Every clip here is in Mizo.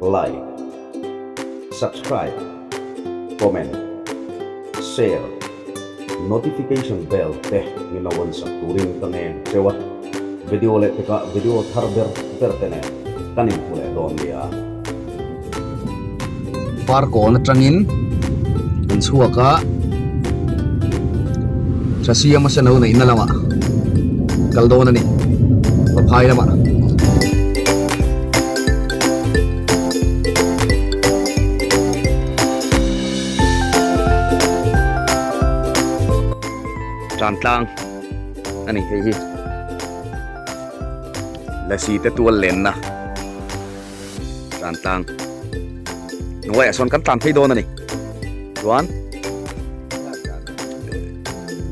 Like, Subscribe, Comment, Share, Notification bell te min lo on sak turin ka ngen cheu a, video leh pekah video thar ber ber te nen kan inhmu leh dawn nia. Parkawn atangin kan chhuak a, Thasiam a seno neihna lamah kal dawn a ni, Vaphai lamah. Tan tlang a ni hei hi lasi te tual lenna tan tlang hnuaiah sawn kan tlan phei dawn a ni chuan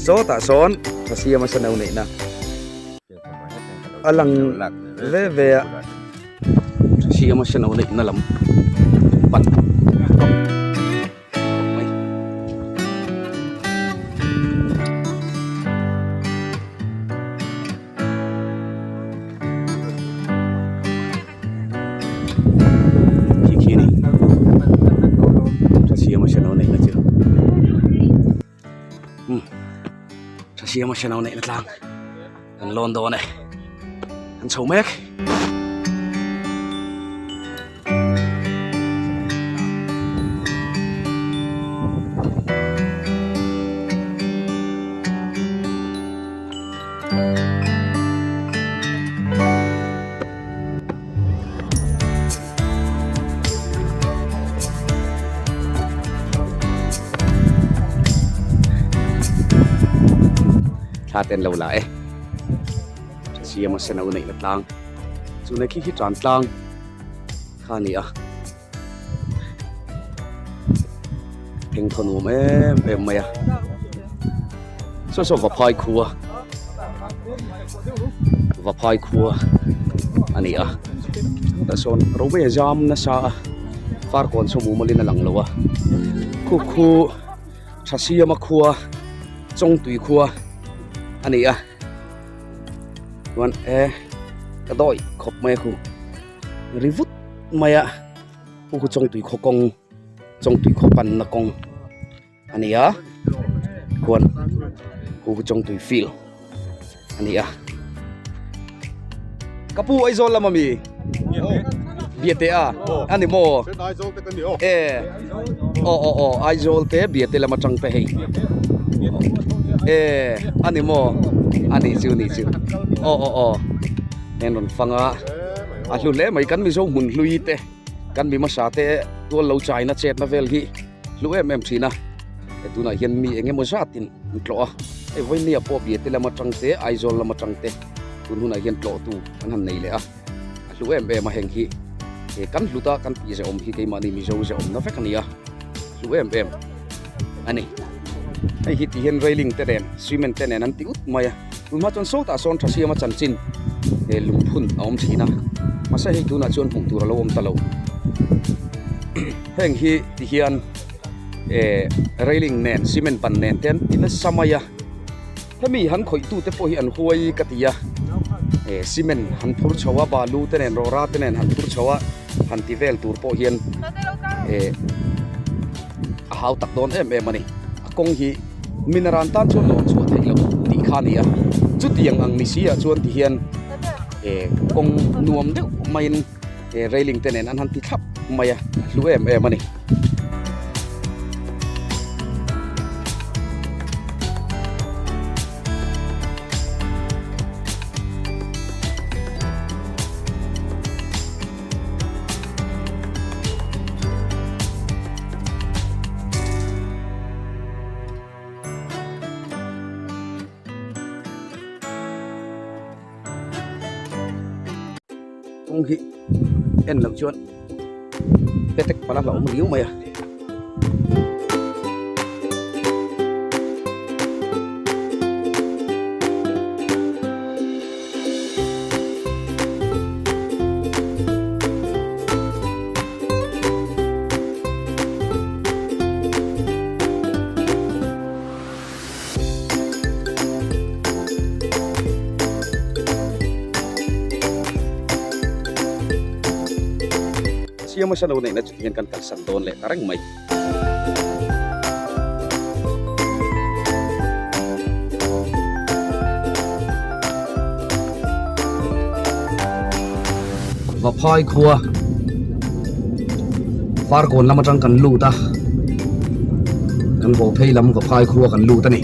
sawtah sawn tha siam a senau neihna a lang ve ve a. Siam a senau neihna lam pan mai. Khi khi ni Siam a senau neihna chu Tha siam a senau neihna tlang kan lawn dawn e kan chho mek. Thla te an lo la e siam a senau neih na tlang chu na khi khi tan tlang kha a ni a thengthaw nuam em em mai a saw saw vaphai khua vaphai khua a ni a tah sawn ro mai a zam nasa a farkawn saw mumal in a lang lo a khu khu tha siama khua chawngtui khua a ni a chuan e ka dawi khawp mai a khu ri vut mai a khu khu chawngtui khaw kawng chawngtui khaw panna kawng. A ni a khuan khu khu chawngtui field a ni a ka pu Aizawl lama mi Biate a a ni maw e aw aw aw Aizawl te Biate lama tang te hei e a ni maw a nih chu nih chu aw aw aw heng rawn fang a a hlu hle mai kan Mizo hmun hlui te kan mi hmasa te tual lo chaina chetna vel hi. Hlu em em thin a, he tunah hian mi eng emaw zatin an tlawh a, hei Vawinia pawh Biate lam atang te, Aizawl lam atang te tun hunah hian tlawhtu an han nei leh a, a hlu em em a heng hi he kan hlut a kan tih zehawm hi keimahni Mizo zehawmna vek a ni a, hlu em em a ni. Hei hi ti hian railing te nen cement te nen an ti ut mai a, tun hma chuan sawtah sawn tha siama chanchin he lungphun a awm thin a, mahse hei tunah chuan hmuh tur a lo awm ta lo. Heng hi ti hian eh railing nen cement ban nen te an ti nasa mai a hemi han khawih tu te pawh hi an huai ka ti a eh cement han phur chho a balu te nen rawra te nen han phur chho a han ti vel tur pawh hian eh a hau tak dawn em em a ni a kawng hi minaran tan chuan lawn chhuah theih loh tih kha a ni a chutiang ang ni si ah chuan ti hian eh kawng nuam deuh maiin. He railing te nen an han ti thlap mai a, a hlu em em a ni. Kawng hi en loh chuan petek pala hlauhawm riau mai a. Siama sa lo neihna chu tihian kan kalsan dawn leh ta reng mai. Vaphai khua Farkawn lam atang kan lut a, kan haw phei lam Vaphai khua kan lut a ni.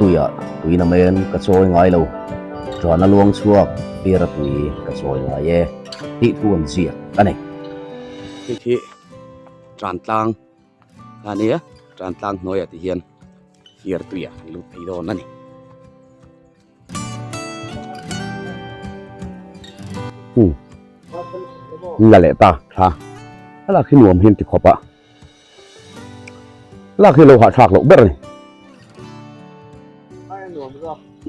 Tuiah tui na men ka chawi ngai lo, ṭana luang chhuak beer a tui ka chawi ngai e tih thu an ziak a ni. Hei khi ṭan tlang a nia, ṭan tlang hnuaiah ti hian beer tuiah an lut phei dawn a ni. Hmm. La leh ta tha. A lak hi nuam hian ti khawp a. Lak hi lo hah thlak loh ber a ni.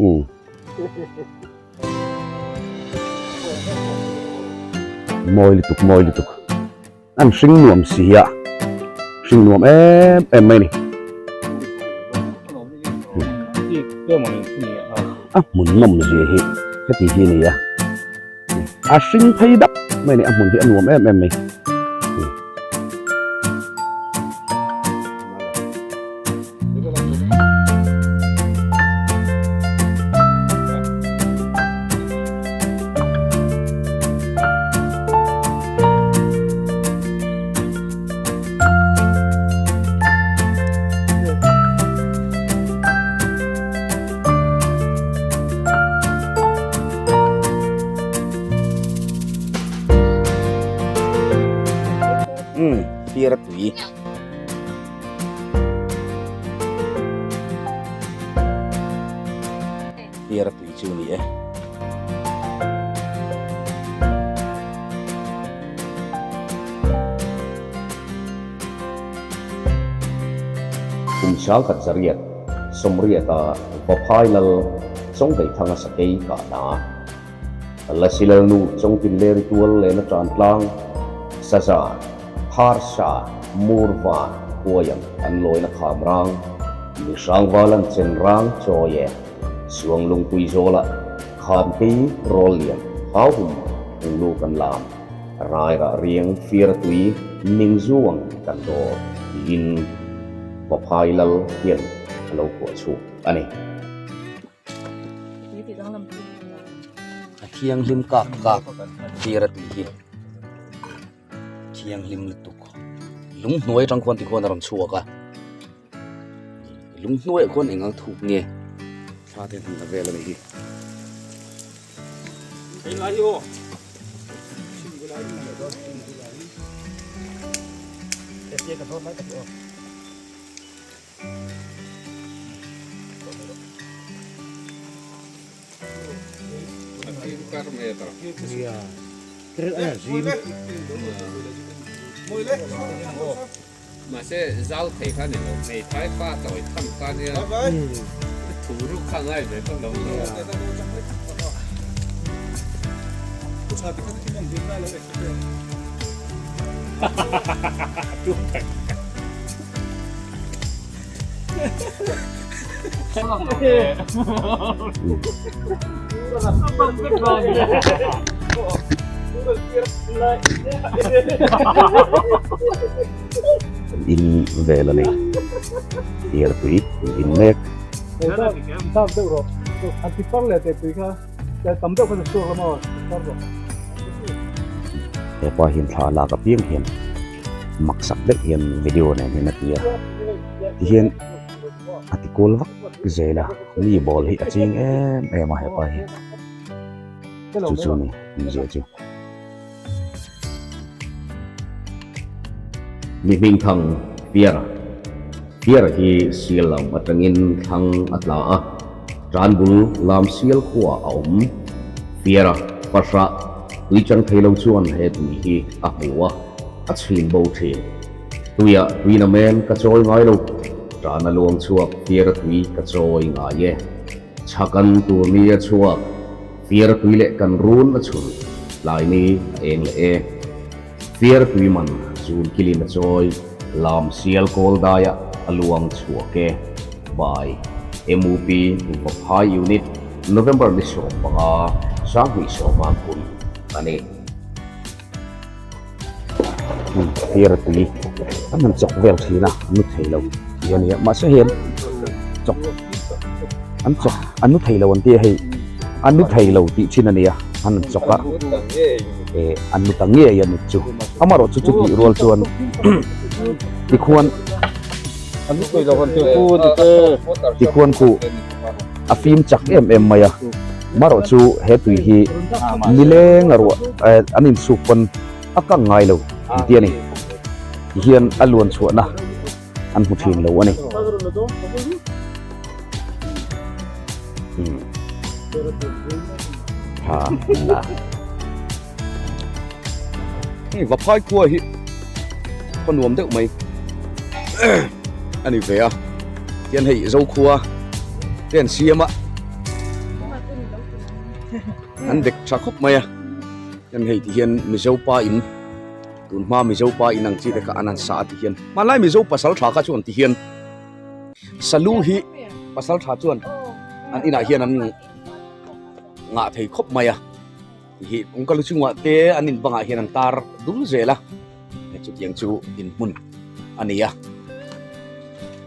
Hmm. Mawi lutuk, mawi lutuk. An hring nuam si a, hring nuam em em mai a ni. A hmun nawm zia hi heti hi a ni a, a hring phei dap mai a ni, a hmun hi a nuam em em mai. Umm fiara tui. Fiara tui chu ni e. Kum sangkhat zariat sawmriata Vaphai Lal Chawngveithanga sakei kahna Lasi Lalnu Chawngtinleri tual lehna tan tlang Saza, Pharsa, Murva, Khuaiang an lawina kham rang, Mihrangval an chen rang chawi e, Suang lungpui zawlah kham kei rawl lian hau hum thunglu kan lam, Rairah riang fir tui ning zuang kan dawr tiin Vaphai Lal hian a lo phuah chhuak a ni. A thianghlim kak kak fir a tih hi thianghlim lutuk lung hnuai atang khuan tikhuan a rawn chhuak a lung hnuaiah khuan eng ang thuk nge thla te hmun la vel a nih hi. Mahse zau thei kha ni lo, hmeithai pa tawi tham kha nia thu ruk kha ngai ve vak lo nia. an in vel a ni fiara tui an in mek. Hepa hian thla a lak apiang hian maksak deuh hian video nen hian a ti a tihian a ti kual vak zel a mi ball hi a ching em em a hepa hi chu chu a ni awmzia chu. Mi hmingthang Fiara Fiara hi sial lam atangin thlang a tla a, tan bul lam sial khuaah a awm. Fiara fahrah tui chang thei lo chuan he tui hi a hmu a, a chhin bo thin. Tuiah tui na men ka chawi ngai lo, tan a luang chhuak Fiara tui ka chawi ngai e. Chhakan tur ni a chhuak. Fiar tui leh kan run a chhun tlai ni a eng leh e. Fiar tui man zun kilin a chawi lam sial kawl daiah a luang chhuak e. By MUP Vaphai Unit November ni 15 Sanghnih kun a ni. Fiar tui an han chawk vel thin a an nu thei lo tih a ni a mahse hian chawk an chawk an nu thei lo an tia hei an nu thei lo tih thin a ni a an han chawk a eh an nu ta ngei a ni chu amaherawh chu chutih rual chuan tikhuan tikhuan khuh a fim chak em em mai a marawh chu he tui hi nileng a ruah eh an insuk pawn a kang ngai lo an ti a ni tihian a luan chhuahna an hmu thin lo a ni ha la hei vaphai khua hi khaw nuam deuh mai a ni ve a tian hei zokhua te an siam a an dek tha khawp mai a tian hei ti hian mizo pa in tun hma mizo pa in ang chi te kha an han sa a ti hian hmanlai mizo pasal tha kha chuan ti hian salu hi pasal tha chuan an inah hian an ngah thei khawp mai a. Hi kawngka lu chungah te an in bangah hian an tar dul zel a chutiang chu in hmun a ni a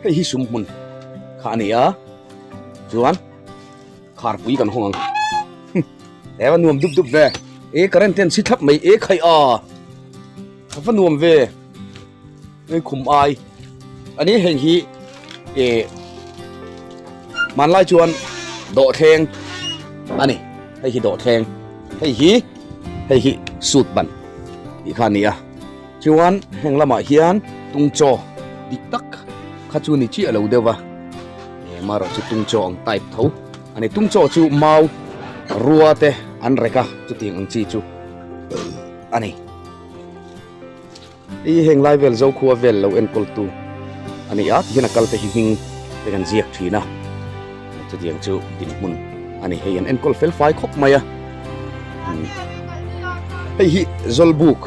hei hi sum hmun kha a ni a chuan kharpui kan hawng ang he va nuam dup dup ve e current te an si thlap mai e khai a a va nuam ve hei khum ai a ni heng hi e hmanlai chuan dawhthleng a ni hei hi dawhthleng hei hi hei hi suit ban tih kha a ni a chuan heng lamah hian tung chaw dik tak kha chu ni chiah lo deuh va e marawh chu tung chaw ang type tho a ni tung chaw chu mau rua te an rek a chutiang ang chi chu a ni. I heng lai vel Zokhua vel lo enkawl tu a ni a tihian a kal te hi hming te kan ziak thin a chutiang chu dinhmun a ni hei an enkawl fel fai khawp mai a hei hi Zawlbuk.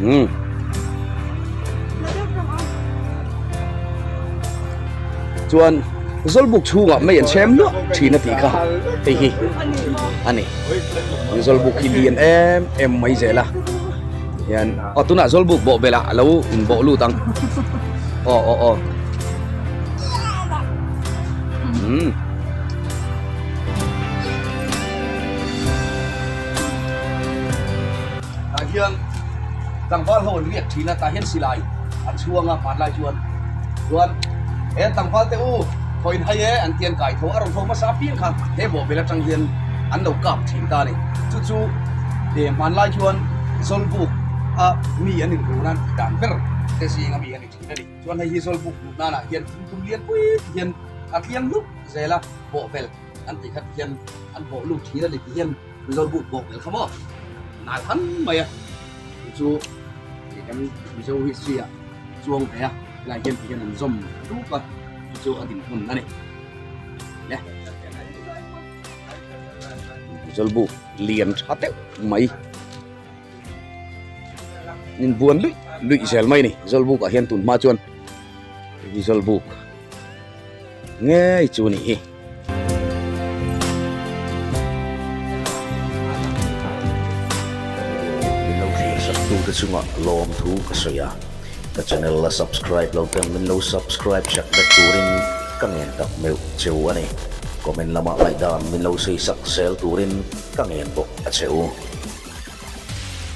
Hmm. Chuan Zawlbuk chhungah mei an chhem luah thin a tih kha hei hi a ni. Zawlbuk hi lian em em mai zel a hian aw tunah Zawlbuk bawh belh ah a lo inbawh lut ang aw aw aw umm. Tah hian tlangval ho an riak thin a, tah hian silai an chhuang a hmanlai chuan chuan he tlangval te u. Khawiin hai e an tian kai tho a rawn tho hmasa apiang kha he bawhbel atang hian an lo kap thin ta a ni. Chu chu he hmanlai chuan Zawlbuk a mi an inru nan tih dan ber te zinga mi a ni thin a ni. Chuan hei hi Zawlbuk luh nanah hian thingtum lian pui ti hian a tliang hlup zel a, bawhbel an tih kha ti hian an bawh lut thin a ni ti hian Zawlbuk bawhbel kha maw nal han mai a. Chu chu kan Mizo history ah chuang ve a, helai hian ti hian an zawm dup a, chu chu a dinhmun a ni. Le. Zawlbuk lian tha deuh mai in buan luih luih zel mai a ni Zawlbuk ah hian tun hma chuan hei hi Zawlbuk ngei chu a nih hi. Min lo hrilhsak tute chungah lawmthu ka sawi a, ka channel la subscribe lo ten min lo subscribe sak vek turin ka ngen tak meuh cheu a ni. Comment lamah ngaihdan min lo sawisak zel turin ka ngen bawk a che u.